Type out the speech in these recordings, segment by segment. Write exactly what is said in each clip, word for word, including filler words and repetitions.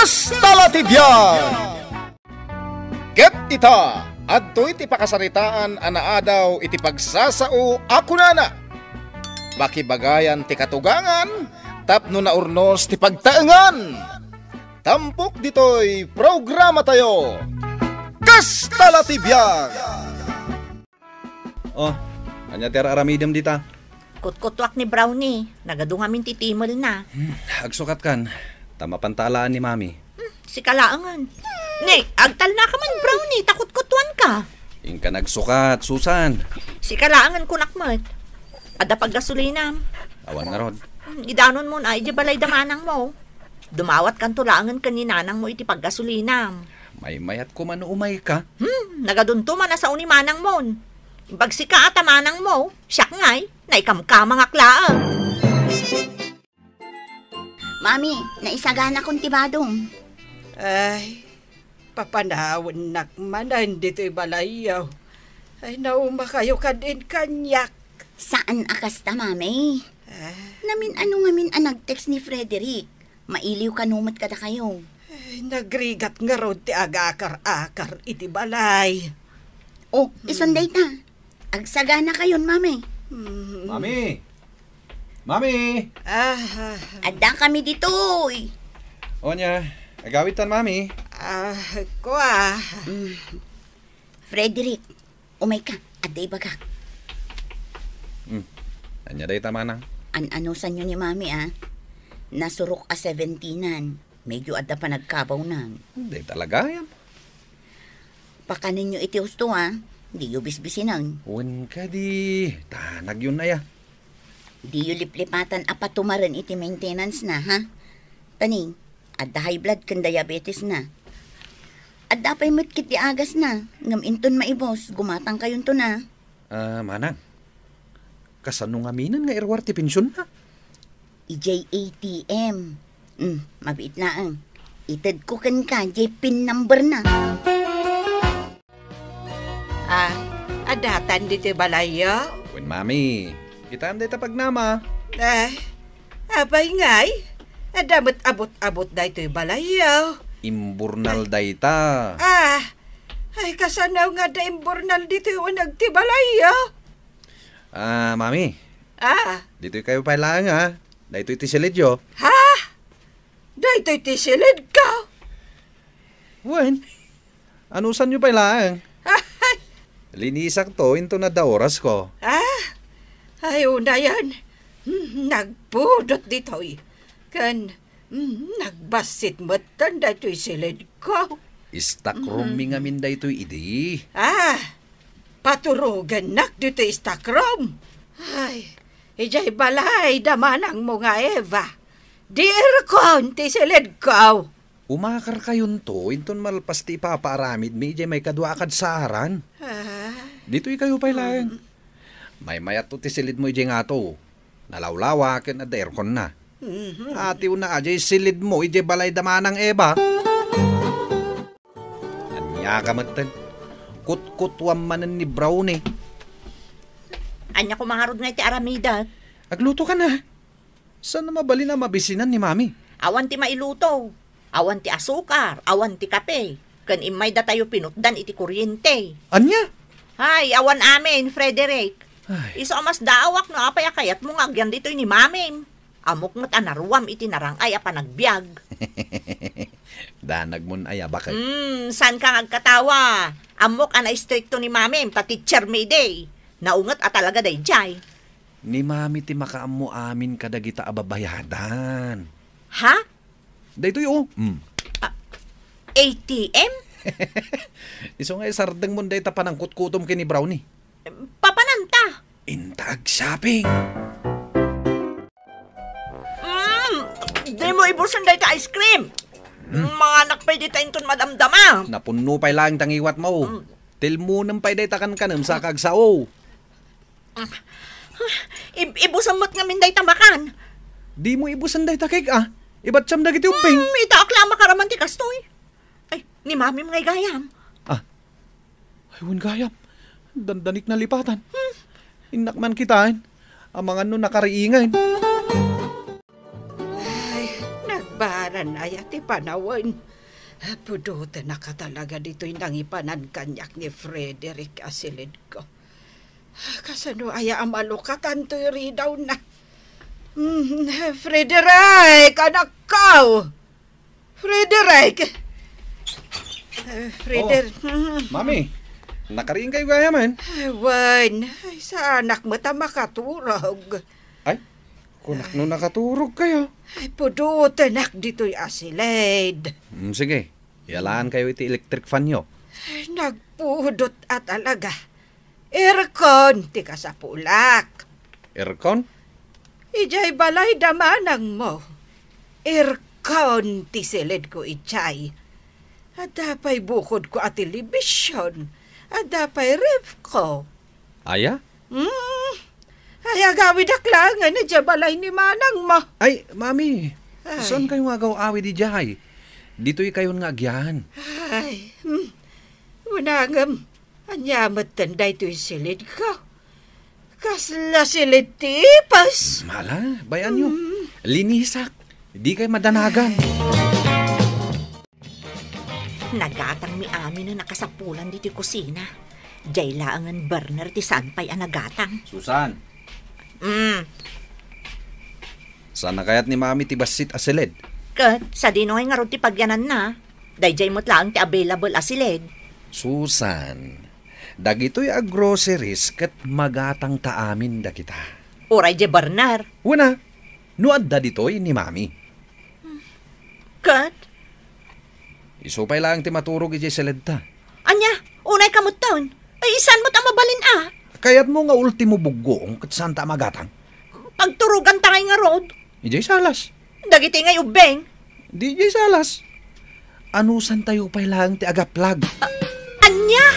Kasta la ti biag! Ket ita, adtoy ti pakasaritaan a naadaw iti pagsasao a kunana, "Makibagayan ti katugangan tapno naurnos ti pagtaengan." Tampok ditoy programatayo, Kasta la ti biag! Oh, ania ti ar-aramidem dita? Kutkutuak ni Brownie. Nagadu ngamin ti timelna. Hmm, agsukatkan. Ta mapanta alaan ni Mami. Hmm, sika laengen. Ni, agtalnaka man, Brownie, ta kutkutuanka. Inka nagsukat, Susan. Sika laengen, kunak met. Adda paggasolinam? Awan ngarud. Hmm, idanonmon a, idiay balay da manangmo. Dumawatkanto laengen ken ni nanangmo iti paggasolinam. Maymayat koma no umayka. Hmm, nagadunto man a sao ni manangmon. Imbag sika a ta manangmo, siak ngay, naikamkamangak laeng. Mami, naisaganakon ti badom. Ay, papanawennak manen ditoy balayyo. Ay, naumakayo kad in kaniak. Saan a kasta, Mami. Ah. Namin-ano ngamin a nag-text ni Frederick. Mailiw kano met kadakayo. Ay, nagrigat ngarud ti agakar-akar iti balay. Oh, isun dayta. Agsaganakayon, Mami. Mm. Mami! Mami! Ah, ah. Addakami ditoy. O nia, agawidtan, Mami. Ah, kua. Mm. Frederick, umayka, adda ibagak. Hmm. Ania dayta, manang? An-anusanyo ni Mami, a. Nasurok a seventeenan. Medyo adda panagkabawnan. Dayta la gayam. Pakanenyo iti husto, a. Diyo bisbisinen. Wen kadi, tanagyon aya. Diyo liplipatan a patumaren iti maintenance na, ha? Tani, adda high blood ken diabetes na. Adda pay met ket ti agas na, ngem inton maibus, gumatangkayonto na. Ah, manang, kasano ngaminen nga iruar ti pensionna? Idiay A T M. Hmm, mabiit laeng. Itedko kenka diay pin number na. Ah, addatan ditoy balayyo? Wen, Mami. Kitaem dayta pagnama. Eh, apay ngay? Adda met abut-abut daytoy balayyo. Imburnal dayta. Ah, ay, kasano nga adda imburnal ditoy uneg ti balayyo? Ah, Mami. Ah. Ditoy kayo pay laeng, ha? Daytoy ti silidyo. Ha? Daytoy ti silidko? Wen, anusanyo pay laeng? Linisakto inton adda orasko. Ah? Ay, unayen. Hmm, nagpudot ditoy. Ken, hmm, nagbassit metten daytoy silidko. Stock room mi ngamin daytoy idi. Ah, paturogennak ditoy stock room. Ay, idiay balay da manangmo nga Eva. Di aircon ti silidko. Umakarkayonto inton malpas ti ipapaaramidmi idiay maikadua a kadsaran. Ah. Ditoy kayo pay laeng. Mm. Maymayatto ti silidmo idiay ngato. Nalawlawa ken adda airconna. Mhm. Atiwna a diay silidmo idiay balay da manang Eva. Ania ka metten? Kutkutuam manen ni Brownie. Ania koma ngarud nga iti aramidek? Agluto ka na. Saan a mabalin a mabisinan ni Mami? Awan ti mailuto. Awan ti asukar, awan ti kape. Ken immay datayo pinutdan iti kuryente. Ania? Ay, awan amin, Frederick. Ay. Isu a masdaawak no apay a kayatmo nga agyan ditoy ni Mamim. Ammok met a naruam iti narang-ay a panagbiag. Danagmon aya, baket? Hmm, saan ka nga agkatawa? Ammok a naistrikto ni Mamim ta teacher mi idi. Naunget a talaga daydiay. Ni Mami ti makaammo amin kadagita a babayadan. Ha? Daytoy, o. Hmm. Ah, A T M? Isu nga isardengmon dayta panangkutkutom ken ni Brownie. Papananta. Inta ag-shopping. Mm, dimo ibusen dayta ice cream. Hmm. Manganak pay dita inton madamdama. Napunno pay laeng ta ngiwatmo. Hmm. Tilmonem pay dayta kankanem sa kagsao. Ib-, ibusen met ngamin dayta makan. Dimo ibusen dayta cake, a. Ibatiam dagiti ubbing. Hmm, itaak la a makaraman ti kastoy. Ay, ni Mamim ngay gayam. Ah. Ay, wen gayam. Dandanik nalipatan. Hmm. Innak man kitaen. Amangan no nakariingen. Ay, nagbara aya ti panawen. Pudotenak a talaga ditoy nangipanan kaniak ni Frederick a silidko. Kasano aya a malukatanto iti ridawna? Mm, Frederick, anakko! Frederick! Eh, Freder-, Oh, Mami, nakariingkayo gayam? Wen, ay, saanak met a makaturog. Ay, kunak no nakaturogkayo. Ay, pudotenak ditoy a silid. Mm, sige, ialaankayo iti electric fanyo. Ay, nagpudot a talaga. Aircon ti kasapulak. Aircon? Idiay balay da manangmo. Aircon ti silidko idiay. Adda pay bukodko a television. Adda pay refko. Aya? Hmm. Ay, agawidak laengen idiay balay ni manangmo. Ay, Mami, Ay. Saankayo nga agaw-awid idiay? Ditoykayon nga agyaan. Ay, hmm. Unangem. Ania metten daytoy silidko? Kasla silid ti ipis? Mala, bay-anyo. Mm. Linisak. Dikay madanagan. Nagatang mi amin a nakasapulan ditoy kusina. Diay laengen burner ti saan pay a nagatang. Susan. Mm. Saan a kayat ni Mami ti bassit a silid? Ket sadino ngay ngarud ti pagyananna? Daydiay met laeng ti available a silid. Susan, dagitoy a groceries ket magatangta amin dagita. Uray diay burner. Wen a, no adda ditoy ni Mami. Ket? Isu pay laeng ti maturog idiay silidta. Ania, unayka metten. Ay, saan met a mabalin a? Kayatmo nga ultimo buggoong ket saanta a magatang? Pagturoganta ngay ngarud. Idiay salas. Dagiti ngay ubbing. Di idiay salas. Anusantayo pay laeng ti agaplag. A-, ania?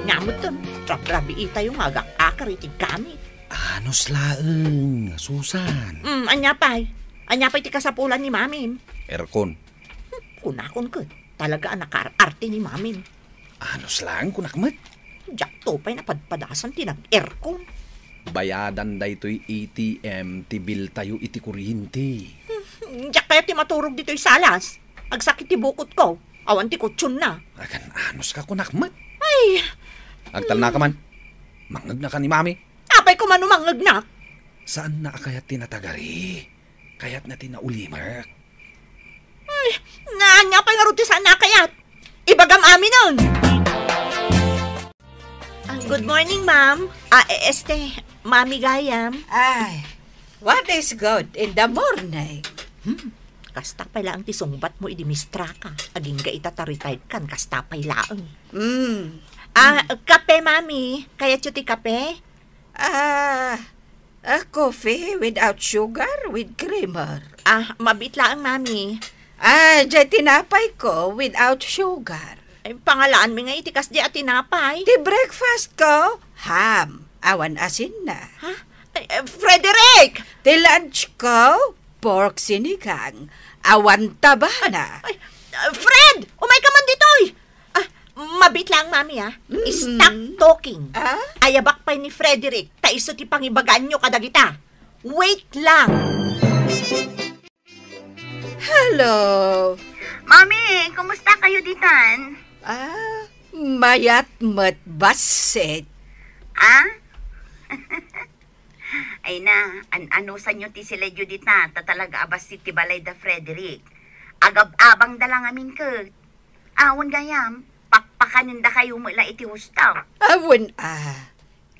Ania metten, rabrabiitayo nga agak-akar iti gamit. Anus laeng, Susan. Mm, ania pay? Ania pay ti kasapulan ni Mamim? Aircon. Hmm, kunakon ket, talaga a nakaar-arte ni Mamim. Anus laeng kunak met. Diakto pay napadpadasan ti nag-aircon. Bayadan daytoy A T M ti biltayo iti kuryente. Hmm, diak kayat ti maturog ditoy salas. Agsakit ti bukotko. Awan ti kutsionna. Agan anuska kunak met. Ay! Agtalnaka man. Mangngegnaka ni Mami. Apay koma no mangngegnak? Saanna a kayat ti natagari. Kayatna ti naulimek. Ay, ania pay ngarud ti saanna a kayat? Ibagam aminen. Ah, good morning, ma'am. Ah, e-, este, Mami gayam. Ay, what is good in the morning? Hmm, kasta pay laeng ti sungbatmo idi mistraka. Agingga ita ta retired kan, kasta pay laeng. Hmm. Ah, kape, Mami. Kayatyo ti kape? Ah, a coffee without sugar, with creamer. Ah, mabiit laeng, Mami. Ah, diay tinapayko without sugar. Ay, pangalaanmi nga iti kasdiay a tinapay. Ti breakfastko, ham, awan asinna. Ha? Ay, eh, Frederick! Ti lunchko, pork sinigang, awan tabana. Ay, ah, Fred! Umayka man ditoy! Ah, mabiit lang, Mami, ah. Mm. Stop talking. Ah? Ayabak pay ni Frederick, ta isu ti pangibagaanyo kadagita. Wait lang. Hello. Mami, kumusta kayo ditan? Ah, mayat met bassit. Ah? Ay na, an-anusanyo ti siledyo dita, ta talaga a bassit ti balay da Frederick. Agab-abangda la ngamin ket. Awan gayam, pakpakanendakayo met la iti husto. Awan a,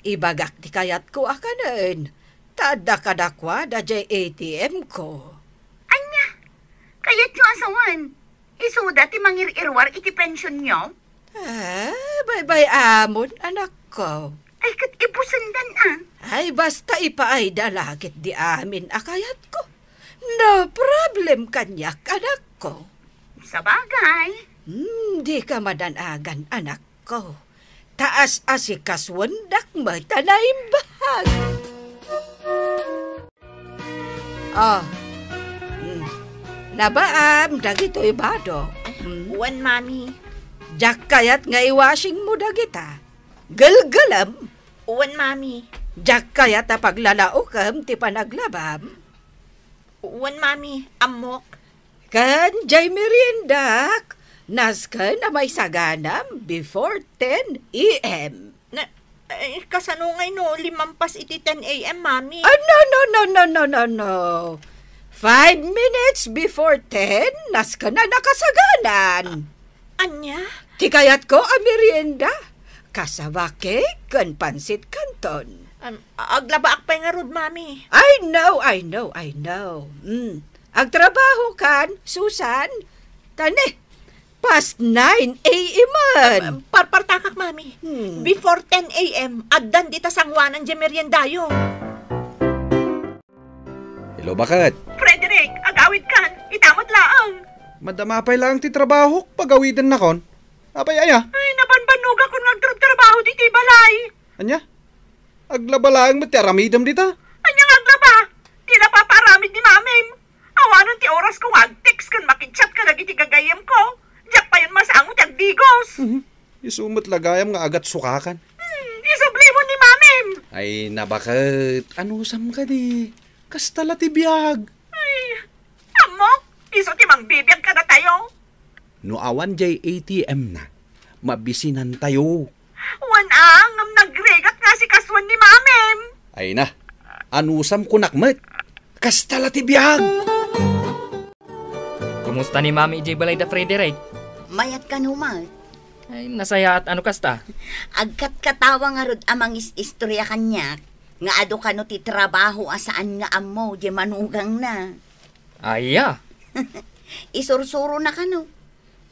ibagak ti kayatko a kanen, ta adda kadakuada diay A T M ko. Ania? Kayatyo a sawen? Isuda ti mangir-irwar iti pensionyo? Ah, baybay-amon, anakko. Ay, ket ibusendan, a. Ay, basta ipaayda la ketdi amin a kayatko. No problem kaniak, anakko. Sabagay. Hmm, dika madanagan, anakko. Ta as-asikasuendak met a naimbag. Ah. Hmm. Nabaam dagitoy bado. Hmm. Wen, Mami. Diak kayat nga i-washing mo dagita. Gelgelem. Wen, Mami. Diak kayat a paglalaokem ti panaglabam. Wen, Mami, ammok. Ken jay meriendak, nasken a maisaganam before ten a m. Na, eh, kasano ngay no limampas iti ten a m, Mami? Ah, no, no, no, no, no, no, no. Five minutes before ten, nasken a nakasaganan. Ania? Ti kayatko a merienda, cassava cake ken pansit canton. Am, aglabaak pay ngarud, Mami. I know, I know, I know. Mm. Agtrabaho kan, Susan? Tani, past nine a m man. Am, parpartakak, Mami. Hmm. Before ten a m, addan dita sanguanan jay meriendayo. Hello, baket? Frederick, agawid kan. Ita met laeng. Madama pay laeng ti trabahok, pagawidennakon. Apay aya? Ay, nabanbannogakon nga agtrabtrabaho ditoy balay. Ania? Aglaba laeng met ti aramidem dita? Ania nga aglaba? Ti napapaaramid ni Mamim. Awanen ti orasko nga ag-text ken makit-chat kadagiti gagayyemko. Diak payen masango ti agdigos. Mhm. Isu met la gayam nga agatsukakan. Hmm, isublimon ni Mamim. Ay, nabaket. Anusam kadi? Kasta la ti biag. Ay, ammok, isu ti mangbibiag kadatayo. No awan jay A T M na, mabisinantayo. Wen a, ngem nagrigat nga asikasuan ni Mamim. Ay na, anusam kunak met. Kasta la ti biag. Kumusta ni Mami idiay balay da Frederick? Mayat kano met. Ay, nasayaat ano kasta? Agkatkatawa ngarud a mangis-istorya kaniak nga adu kano ti trabaho a saan nga ammo diay manugangna. Aya? Isursurona kano.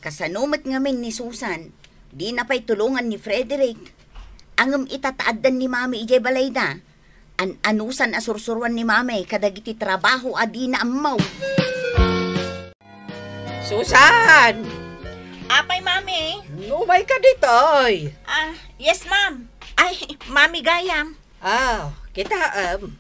Kasano met ngamin ni Susan, dina pay tulongan ni Frederick. Ngem ita ta addan ni Mami idiay balayda, an-anusan a sursuroan ni Mami kadagiti trabaho a dina ammo. Susan! Apay, Mami? Umay ka ditoy. Ah, yes, Ma'am. Ay, Mami gayam. Ah, kitaem.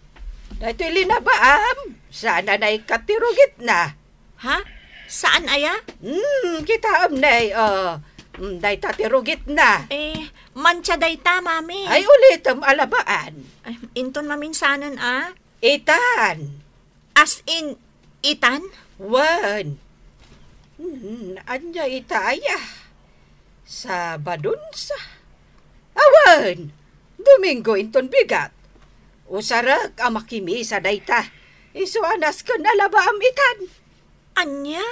Daytoy linabaam. Saan a naikkat ti rugitna? Ha? Saan aya? Hmm, kitaem ne, oh. Hmm, dayta ti rugitna. Eh, mancha dayta, Mami. Ay, ulitem a labaan. Ay, inton maminsanen, ah. Itan. As in, itan? Wen. Hmm, ania ita aya? Sabadon sa. Awan! Domingo inton bigat. Usarek a makimisa dayta. Isu a nasken a labaam itan. Ania?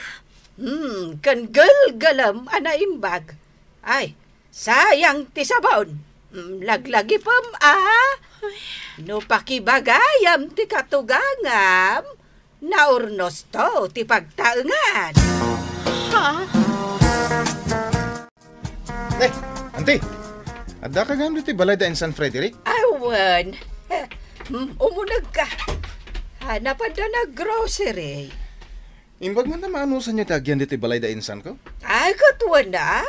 Hmm, ken gelgelem a naimbag. Ay, sayang ti sabon. Hmm, laglagipem a. Ay. No pakibagayam ti katugangam, naurnosto ti pagtaengan. Ha? Eh, Auntie, addaka gayam ditoy balay da insan Frederick? Awan. Hmm, umunegka. Hanap adda nag-grocery. Imbag man ta maanusanyo ti agyan ditoy balay da insanko? Ay, ket wen a.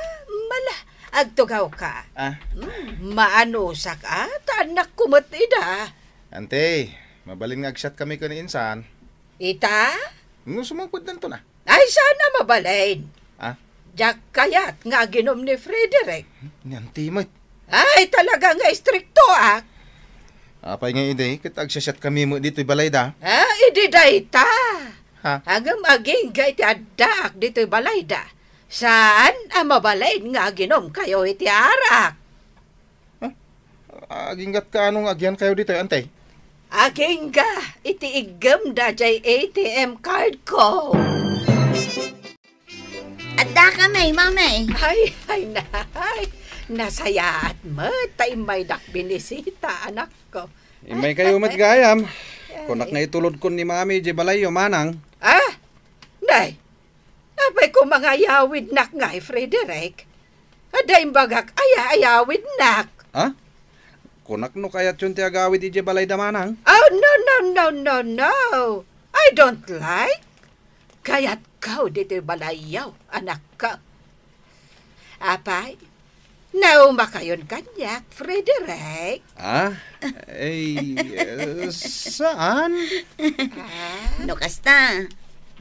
Mala, agtugawka. Ah. Hmm, maanusak a, ta annakko met ida. Auntie, mabalin nga agsiatkami ken ni insan. Ita? No sumangpet danto na. Ay, saan a mabalin. Ah? Diak kayat nga aginom ni Frederick. Ni Auntie met. Ay, talaga nga istriktoak. Apay nga idi, ket agsiasiatkami met ditoy balayda. Ah, idi dayta. Ha? Ngem agingga iti addaak ditoy balayda. Saan a mabalin nga aginomkayo iti arak. Huh? Agingga't kaano nga agyankayo ditoy, Auntie? Agingga iti iggemda jay A T M card ko. Addaka, May, Mamay. Ay, ay, nay. Nasayaat met ta immaydak binisita, anakko. Immaykayo met gayam. Ay. Kunak nga itulodkon ni Mami jay balayyo, Manang. Ah? Nay, apay ko mangayawidnak ngay, Frederick? Adda imbagak aya-ayawidnak. Ha? Kunak no kayatyon ti agawid idiay balayda, Manang? Oh, no, no, no, no, no. I don't like. Kayatko ditoy balayyo, anakko. Apay, naumakayon kaniak, Frederick? Ah? Eh, eh, saan? Ah? No kasta,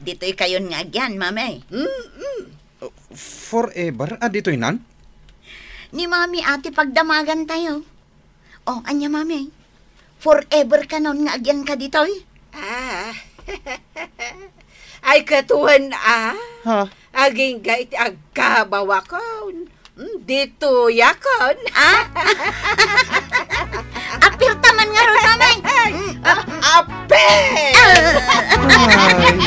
ditoykayon nga agyan, Mamay. Mm-mm. Forever a ditoynan? Ni Mami a ti pagdamagantayo. Oh, ania, Mami? Forever kanon nga agyanka ditoy? Ah, Ay, katuan, ah. Ha? Agingga iti agkabawakon. Hmm, ditoyakon. Ah? Apirtaman nga rutamay. Ay, ah, apir! Ay.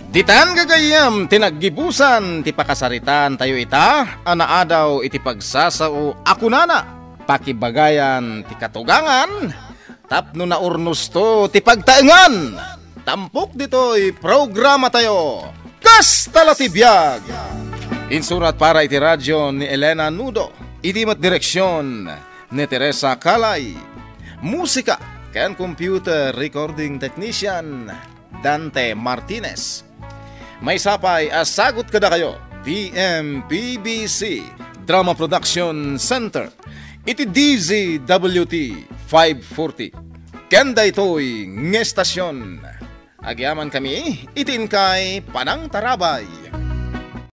Ditan gagayyem ti naggibusan ti pakasaritaan tayo ita, a naadaw iti pagsasao a kunana, pakibagayan ti katugangan, tapno naurnosto ti pagtaengan. Tampok ditoy programa tayo. Kasta la ti biag! Insurat para iti radio ni Elena Nudo. Iti met direksion ni Teresa Calay. Musika ken computer recording technician Dante Martinez. Maysa pay a sagut kadakayo ti M P B C Drama Production Center iti D Z W T five forty. Ken daytoy nga estasion, agyamankami iti inkay panangtarabay.